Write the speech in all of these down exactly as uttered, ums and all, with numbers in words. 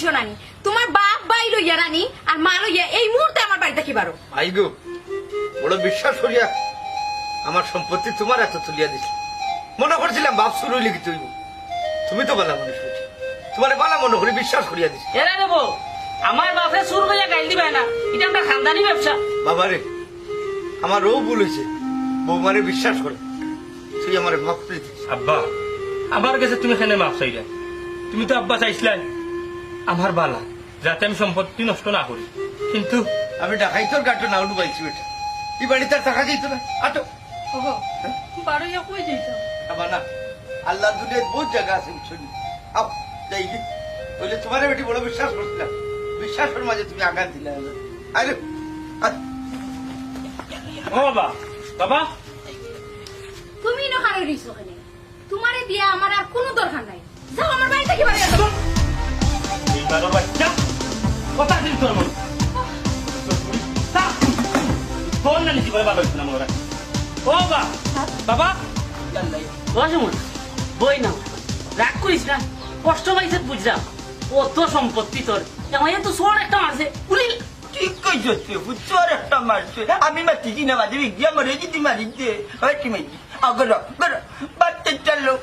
জানানি, তোমার বাপ ভাই লইয়া রানী আর মা লইয়া এই মুহূর্তে আমার বাড়ি থাকি বারো। আই গো, বড় বিশ্বাস করিয়া আমার সম্পত্তি তোমার হাতো তুলিয়া দিছি। মনো করছিলাম বাপ চুর অইলে কিতা অইবো। তুমি তো ভালা মানুষ, তোমারে ভালা মনো করি বিশ্বাস করিয়া দিছি। এরে রে বউ, আমার বাপে চুর কইয়া গাইল দিবায় না, ইটা আমরার খানদানি ব্যবসা। বাবারে, আমার অউ ভুল অইছে, বউমারে বিশ্বাস করো, তুই আমারে মাফ করি দিস। আব্বা, আমার গেছে তুমি কেনে মাফ চাইরায়? তুমি তো আব্বা চাইছলায় আমার ভালা, যাতে আমি সম্পত্তি নষ্ট না করি, কিন্তু আমি ডাকাইতর গাটো নাও ডুবাইছি বেটা, ই বাড়িত আর থাকা যাইতো না। আটো। ওগো, বারইয়া কই যাইতাম? বাবা না, আল্লাহর দুনিয়াত বউত জাগা আছে, বুঝছো নি? আও, যাই গি। অইলে তোমারে বেটি বড় বিশ্বাস করছিলাম, বিশ্বাসর মাঝে তুমি আঘাত দিলায়। আরে, আ- ও বাবা, বাবা। তুমি ইনো খাড়াই রইছো কেনে? তোমারে দিয়া আমার আর কুনু দরকার নাই। যাও আমার বাড়ি থাকি বারইয়া যাও। এই বারো বাচ্চা, কথা দিন তোর মন। তোর নানি জীবনে ভালা অইছে না মনে হয়। ও বা, বাবা। ও সুমন, বই না, রাগ করিস না, কষ্ট পাইছে বুঝলাম। অত সম্পত্তি তোর, আমারে তো চোর একটা মারছে, উলি। ঠিক কইছস তুই, চোর একটা মারছে। আমি মাতিছি না, মাঝে বিজ্ঞা মরে যদি মারি দে। ওই কি মাইজি? আগর, আগর, বাচ্চা চলো।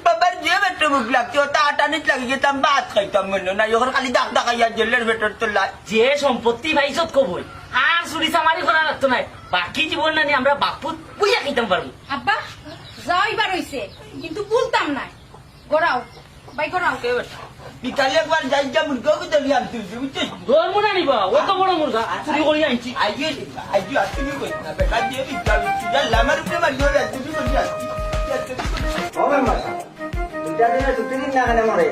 বাবার যে বেটো মুখ লাগছে, ও তা আটানিত লাগি গেতাম, ভাত খাইতাম মনে নাই। ওখানে খালি দাগ দাগাইয়া জেলের বেটার তো লাই। যে সম্পত্তি পাইছত কবই, আর চুরি চামারি করা লাগতো নাই। বাকি জীবন নানি আমরা বাপুত বুঝা খাইতাম পারবো। আব্বা, যাও ইবার অইছে, কিন্তু বলতাম না। গড়াও, ভাই গড়াও। বিকালে একবার যাই যা মুরগা ওকে ধরি আনতে হইবে, বুঝছিস? ধরবো না নি বা, অত বড় মুরগা, চুরি করি আনছি। আইয়ে, আইয়ে, আর তুমি কইস না, বেটা দিয়ে বিদ্যা বিদ্যা, যা লামার উপরে মারি ধরে, আর তুমি করি আনছি। ও মেম্বার সাব, দুইটা দিনে ছুটি দিন না কেনে মরে?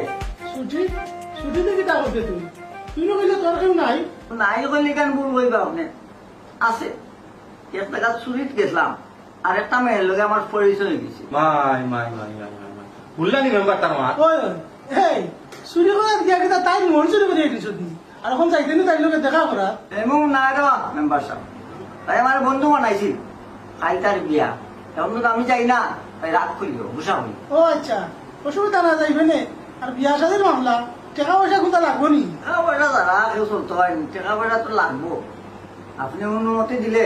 ছুটি? ছুটি দেখি তা করতে তুই। তুই না কইলে তোর কেউ নাই? নাই কইলে কেন বলবো এই বাপ নে? আছে। এক জাগা চুরিত গেছিলাম, আর একটা মেয়ের লগে আমার পরিচয় অই গেছে। মাই, মাই, মাই, মাই, মাই, মাই। হুনলা নি মেম্বার তার মাত? ওই, ওই, এই, চুরি করাত গিয়া কিতা তাইর মন চুরি করিয়া গেছত নি? আর অখন যাইতে নি তাইর লগে দেখা করা? এমন না রে বা, মেম্বার সাব। তাই আমার বন্ধু বানাইছিল, কাইল তার বিয়া। এখন তো আমি যাই না, তাই রাগ করিও, গুসা অই। ও আচ্ছা, অসুবিধা না যাইবে নে। আর বিয়া শাদির মামলা, টেকা পয়সা কুনতা লাগবো নি? টেকা পয়সা ছাড়া কেউ চলতে হয় নি, টেকা পয়সা তো লাগবো। আপনে অনুমতি দিলে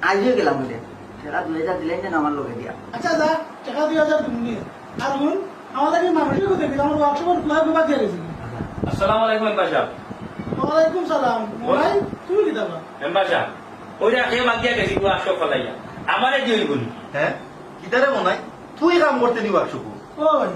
আইজই গেলাম অইলে। টেকা দুই হাজার দিলাইন যেন আমার লগে দিয়া। আচ্ছা, যা, টেকা দুই হাজার তুমি নিও। আর হুন, আমাদের এই মানুষের কথা কিন্তু আমার ওয়ার্কশপর খোলা বিভাগ দিয়া গেছে। আসসালামু আলাইকুম মেম্বার সাব। ওয়ালাইকুম সালাম। বল। ভাই, তুমি কিতা বা? মেম্বার সাব, ওই রাখে মাগিয়া গেছি, ওয়ার্কশপ ফালাইয়া। আমারে দিও নি। হ্যাঁ? কিতারে মনাই? তুই কাম করতে নি ওয়ার্কশপো? ওই,